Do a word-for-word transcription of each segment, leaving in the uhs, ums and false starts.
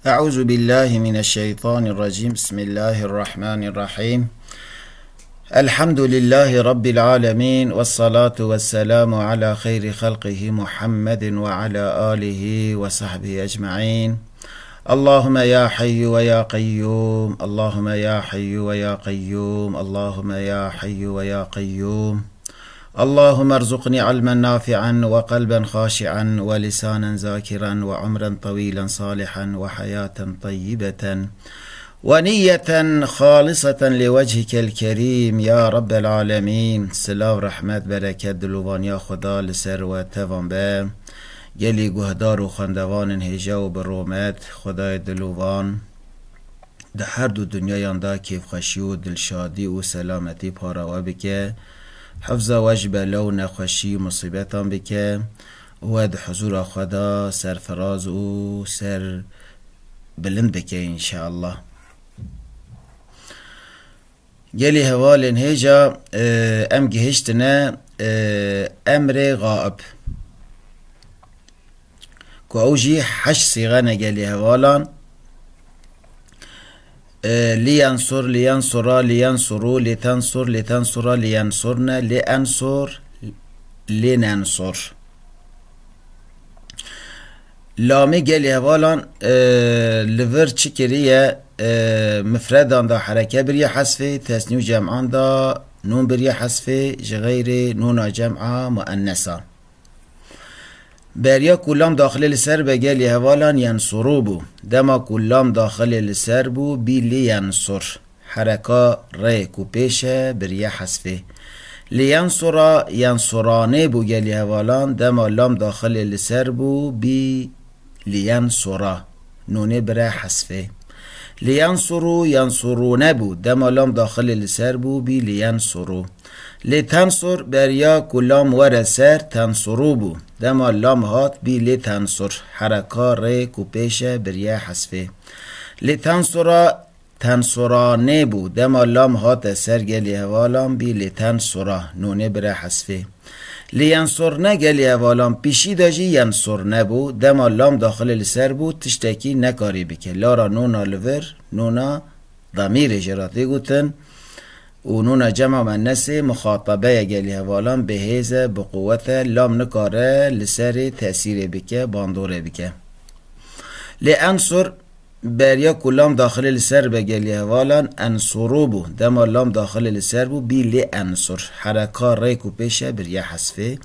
أعوذ بالله من الشيطان الرجيم. بسم الله الرحمن الرحيم. الحمد لله رب العالمين، والصلاة والسلام على خير خلقه محمد وعلى آله وصحبه أجمعين. اللهم يا حي ويا قيوم، اللهم يا حي ويا قيوم، اللهم يا حي ويا قيوم. اللهم ارزقني علما نافعا وقلبا خاشعا ولسانا ذاكرا وعمرا طويلا صالحا وحياة طيبة ونية خالصة لوجهك الكريم يا رب العالمين. Silav, rehmet, bereket, dilovaniya Xweda li ser we tevan be. Gelî guhdar û xwendevanên hêja û bi rûmet, Xwedayê dilovan di her du dinyayan de kêfxweşî û dilşadî û selametî para we bike. Hifza we ji bela û nexweşî û musîbetan bike. We di huzûra xwe de serfiraz û ser bilind bike înşeallah. Gelî hevalên hêja, e, em gihiştine, e, emrê gaib. Ku ew jî heşt sîxe ne gelî hevalan. E, liyensur, liyensura, liyensuru, litensur, litensura, liyensurne, liensur, linensur. Lamî gelî hevalan, e, li vir çi kiriye, e, mifredan da hereke biriye hesfê, tesnî û cem'an da nûn biriye hesfê, ji xeyrê nûna cem'a muennesan. Beriya ku lam daxilê li ser be gelî hevalan yensuru bû. Dema ku lam daxilê li ser bû, bî li yensur. Hereka rê ku pêş e, biriye hesfê. Li yensura, yensuranê bû gelî hevalan, dema lam daxilê li ser bû, bî li yensura. Nûnê bire hesfê. Li yensuru, yensurûne bû, dema lam daxilê li ser bû, bî li yensuru. Li tensur, beriya ku lam were ser, tensuru bû. Dema lam hat, bî li tensur. Hereka rê ku pêş e, biriye hesfê. Li tensura, tensuranê bû. Dema lam hate ser gelî hevalan bî li tensura. Nûnê bire hesfê. Li yensurne gelî hevalan pîşî de jî yensurne bû. Dema lam daxilê li ser bû, tiştekî nekarî bike. Lara nûna li vir, nûna demîrê jê re tê gotin. Û nûna cema muennesê muxatabe ye gelî hevalan, bi hêz e, bi quwet e, lam nikare li serê tesîrê bike, bandorê bike. Lê ensur, beriya ku lam daxilê li ser be gelî hevalan, ensuru bû. Dema lam daxilê li ser bû, bî lê ensur. Hereka rê ku pêş e, biriye hesfê.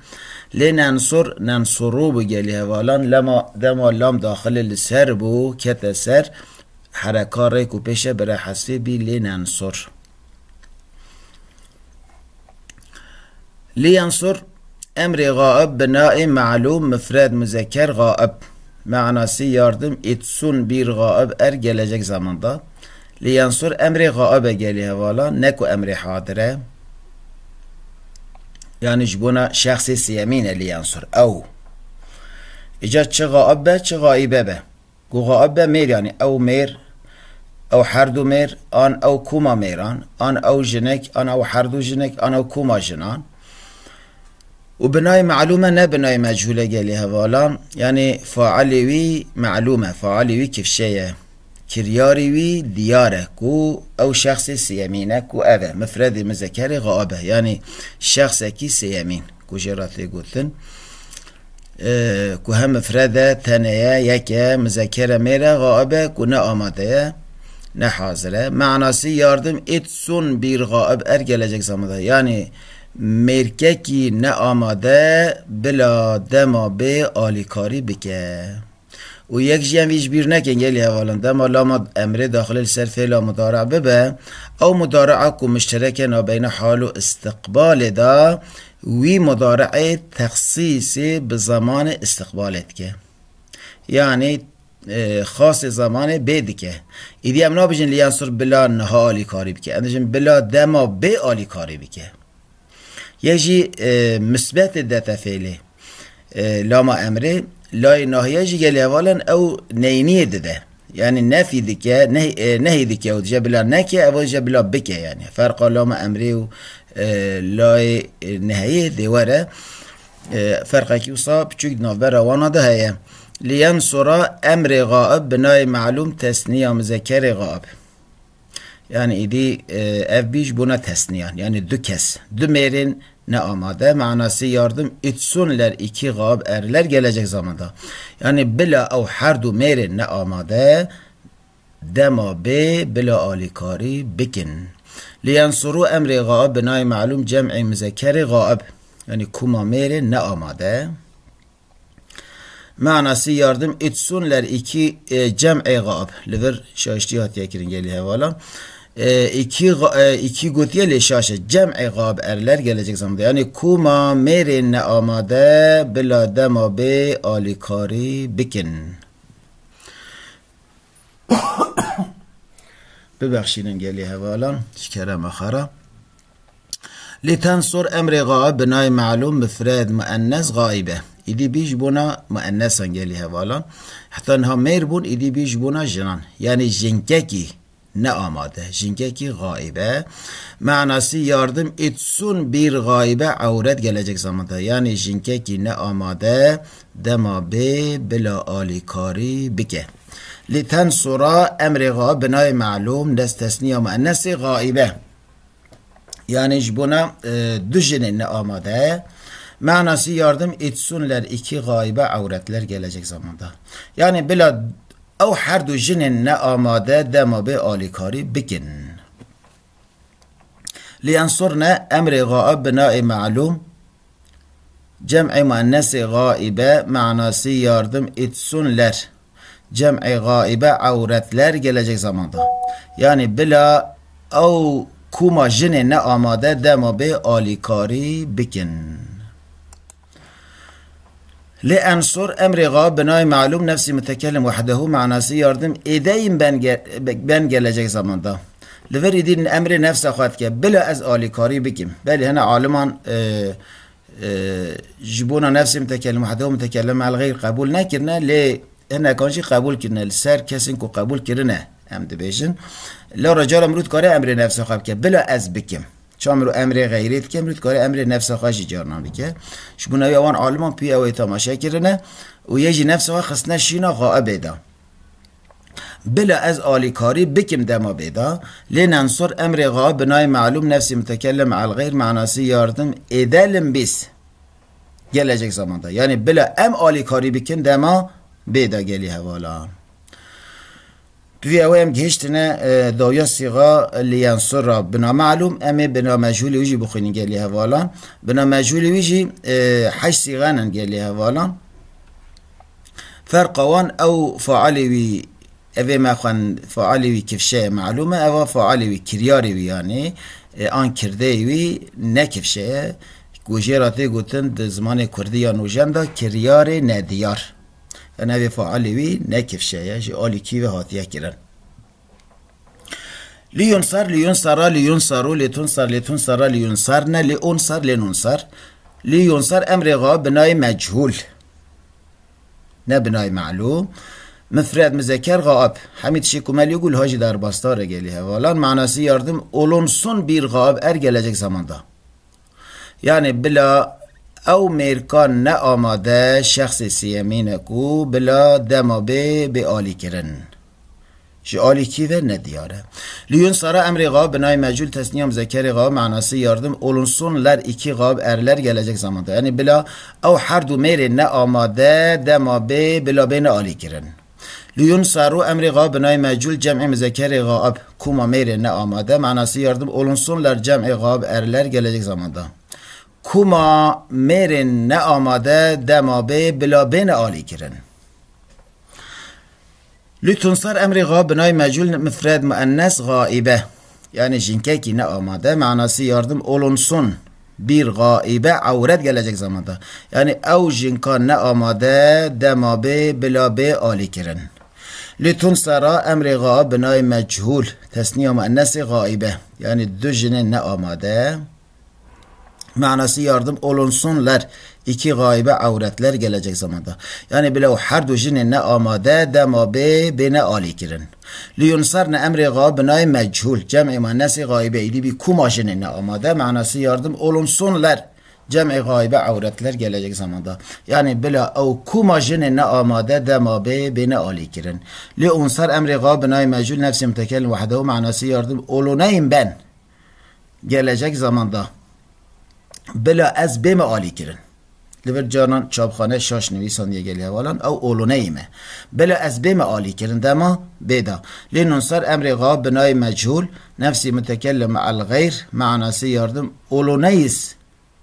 Lê nensur, nensuru bû gelî hevalan. Lema, dema lam daxilê li ser bû, kete ser, hereka rê ku pêş e, bire hesfê, bî lê nensur. Liyensur, emrê gaib, binayê melûm, mifred, muzeker, gaib. Manasî yardim, itsun, bir, gaib, er, gelecek zamanda. Liyensur, emrê gaib e gelî hevalan, ne ku emrê hadir e. Yani ji bona şexsê sêyemîn e liyensur. Ew. Îca çi gaib be, çi gaibe be. Ku gaib be mêr, yani ew mêr, ew her du mêr, an ew koma mêran, an ew jinik, an ew her du jinik, an ew koma jinan. Û binayê melûm e, ne binayê mechûl e gelî hevalan. Yani failê wî melûm e, failê wî kifşe ye. Kiryarê wî diyar e ku ew şexsê sêyemîn e ku ev e. Mifredê muzekerê gaib e. Yani şexsekî sêyemîn ku jê re tê gotin. E, ku hem mifred e, tenê ye, yek e, muzeker e, mêr e, gaib e, ku ne amade ye, ne hazir e. Manasî yardim itsun bir gaib er gelecek zamanda. Yani mêrkekî ne amade bila dema bê alîkarî bike. Û yek jî em vî ji bîr nekin gelî hevalan. Dema lama emrê daxilê li ser fêla mudare bibe, ew mudarea ku muştereke nabeyna hal û istiqbalê de, wî mudareê texsîsê bi zemanê istiqbalê dike. Yani, e, xasê zemanê bê dike. Îdî em nabêjin liyensur bila niha alîkarî bike. Em dibêjin bila dema bê alîkarî bike. Yek jî, e, misbetê dete fêlê. E, lama emrê, layê nahiye jî gelê hevalan ew neyniyê dide. Yani nefî dike, neh-, e, nehî dike û dije bila neke, ev dije bila bike yani. Ferqa lama emrê û, e, layê, e, nehiyê dê were. E, ferqekî wisa piçûk di navbera wana de heye. Liyensura emrê gaib binayê melûm tesniya muzekerê gaib. Yani îdî, e, ev bî ji bona tesniyan. Yani du kes, du mêrên ne amade. Manası yardım itsunler iki gaib erler gelecek zamanda. Yani bila ew her du mêrên ne amade dema bê bila alîkarî bikin. Liyensuru emrê gaib binayê melûm cem'ê muzekerê gaib. Yani kuma mêrê ne amade. Manası yardım itsunler iki, e, cem'ê gaib. Li vir şaştî hatiye kirin gelî hevalan. E, iki, ga- e, iki gotiye lê şaş e. Cem'ê gaib erler gelecek zamanda. Yani kuma mêrên ne amade bila dema bê alîkarî bikin. Bibexşînin gelî hevalan, ji kerema xwe re. Lî tensur emrê gaib binayê melûm mifred muennes gaibe. Îdî bî ji bona muennesan gelî hevalan. Heta niha mêr bûn, îdî bî ji bona jinan. Yani jinkekî ne amade, jinkekî gaibe. Manası yardım itsun bir gaibe ewret gelecek zamanda. Yani jinkekî ne amade dema bê bila alîkarî bike. Lî tensura emrê gaib binayê melûm dest tesniya muennesê gaibe. Yani ji bona, e, du jinên ne amade. Manası yardım itsunler iki gaibe ewretler gelecek zamanda. Yani bila ew her du jinên ne amade dema bê alîkarî bikin. Lî ensurne emrê gaib binayê melûm cem'ê muennesê gaibe manası yardım itsunler. Cem'ê gaibe ewretler gelecek zamanda. Yani bila ew kuma jinê ne amade dema bê alîkarî bikin. Lê ensor emrê gaib binayê melûm nefsî mutekellim wehdehu manası yardım êdeyim ben, ge- ben gelecek zamanda. Li vir îdî emrê nefsa xwe dike. Bila ez alîkarî bikim. Belê hene aliman, e, e, ji bona nefsê mutekellim wehdehu mutekellim el xeyr qebûl nekirine, lê hinekan jî qebûl kirine. Li ser kesên ku qebûl kirine em dibêjin. Lewra cara mirû dikare emrê nefsa xwe bike. Bila ez bikim. Çamir û emrê xeyrê dike, mirû dikare emrê nefsa xwe jî carna bike. Ji bona wê wan aliman pî ew ê temaşe kirine û yê jî nefsa xwe xistine şîna gaibê de. Bila ez alîkarî bikim dema bê de, lê nensor emrê gaib binayê melûm nefsî mutekellim el xeyr manasî yardim êde limbîs gelecek zamanda. Yani bila em alîkarî bikin dema bê de gelî hevalan. Divê ew em gihiştine, e, dawiya sîxa li yensur ra bina melûm, em ê bina mecûlê wî jî bixwînin gelî hevalan. Bina mecûlê wî jî, e, heşt sîxen in gelî hevalan. Ferqa wan ew failê wî, evê me xwen failê wî kifşe ye melûm e, eva failê wî kiryarê wî yani, e, an kirdeyê wî ne kifşe ye. Ku jê re tê gotin di zimanê kurdî ya nûjen de kiryarê nediyar. Yanî evê failê wî ne kifşe ye, ji alî kî ve hatiye kirin. Liyunsar, liyunsara, liyunsaru, litunsar, litunsara, liyunsarne, liunsar, linunsar. Liyunsar emrê gaib binayê mechûl. Ne binayê melûm. Mifred, muzeker, gaib. Hemî tişê ku me lê got, hajî derbasdar e gelî hevalan. Manasî yardim olunsun bir gaib er gelecek zamanda. Yani bila ew mêrkan ne amade şexsê sêyemîn e ku bila dema bê bê alîkirin. Ji alî kî ve ne diyar e. Liyun sara emrê gaib binayê mecûl tesniya muzekerê gaib manasî yardim olunsun ler iki gaib erler gelecek zamanda. Yani bila ew her du mêrê ne amade dema bê bila bê ne alîkirin. Liyun saru emrê gaib binayê mecûl cem'ê muzekerê gaib kuma mêrê ne amade manasî yardim olunsunler cem'ê gaib erler gelecek zamanda. Kuma mêrên ne amade dema bê bila bêne alîkirin. Litunsar emrê gaib binayê mecûl mifred muennes gaibe. Yani jinkekî ne amade manasî yardim olunsun. Bir gaibe ewret gelecek zamanda. Yani ew jinka ne amade dema bê bila bê alîkirin. Litunsara emrê gaib binayê mechûl tesniya muennesê gaibe. Yani du jinên ne amade. Manasî yardim olunsunler iki gaibe ewretler gelecek zamanda. Yani bila ew her du jinên ne amade dema bê bêne alîkirin. Liyunsarne emrê gaib binayê mechûl cem'ê muennesê gaibe îdî bî kuma jinên ne amade manasî yardim olunsunler. Cem'ê gaibe ewretler gelecek zamanda. Yani bila ew kuma jinê ne amade dema bê bêne alîkirin. Lê unsar emrê gab binayê mecûl nefsê mutekellim wahdehu manasî yardım oloneyim ben. Gelecek zamanda. Bila ez bême alîkirin. Li vir canan çapxane şaş nivîsandiye gelî hevalan, ew oloneyî me. Bila ez bême alîkirin dema bêda. Lê nûnsar emrê gab binayê mechûl, nefsî mutekellim el xeyr, manasê yardim, oloneyiz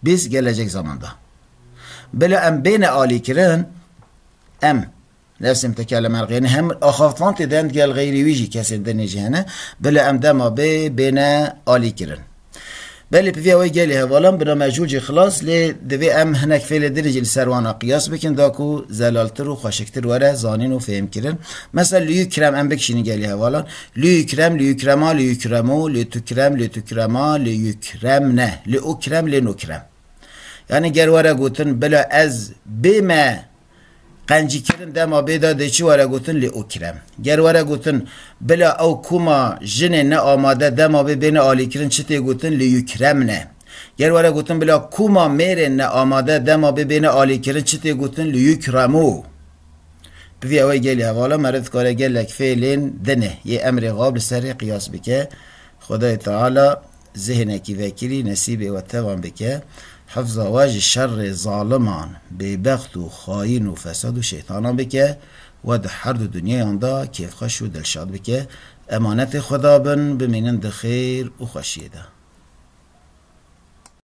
biz gelecek zamanda. Bila em bêne alîkirin, em nefsê mutekellim el xeyr, hem axaftvan tê de gel xeyrî wî jî kesên dinê jî hene, bila em dema bê bêne alîkirin. Belê pivî ew ê gelî hevalan bina mecûl jî xilas, lê divê em hinek fêlê din jî li ser wana qiyas bikin, da ku zelaltir û xweşiktir were zanîn û fêhmkirin. Mesela li yukrem em bikişînin gelî hevalan. Li yukrem, li yukrema, li yukremo, li tukrem, li tukrema, li yukremne, li ukrem, li nukrem. Yani ger were gotin bila ez bême qencîkirin dema bê de dê çi were gotin lê ukrem. Ger were gotin bila ew kuma jinê ne amade dema bê bêne alîkirin çi tê gotin lê yukremne. Ger were gotin bila kuma mêrên ne amade dema bê bêne alîkirin çi tê gotin lê yukremû. Pivî ew ê gelî hevala meriv dikare gelek fêlên dinê yê emrê xab li serê qiyas bike. Xwedayê Teala zihnekî vekirî nesîbê we tevan bike. Hifza we ji şerê zaliman, bêbext û xayîn û fesad û şeytanan bike. We di her du dinyayan de kêfxweş û dilşad bike. Emanetê Xweda bin, bimînin di xêr û xweşiyê de.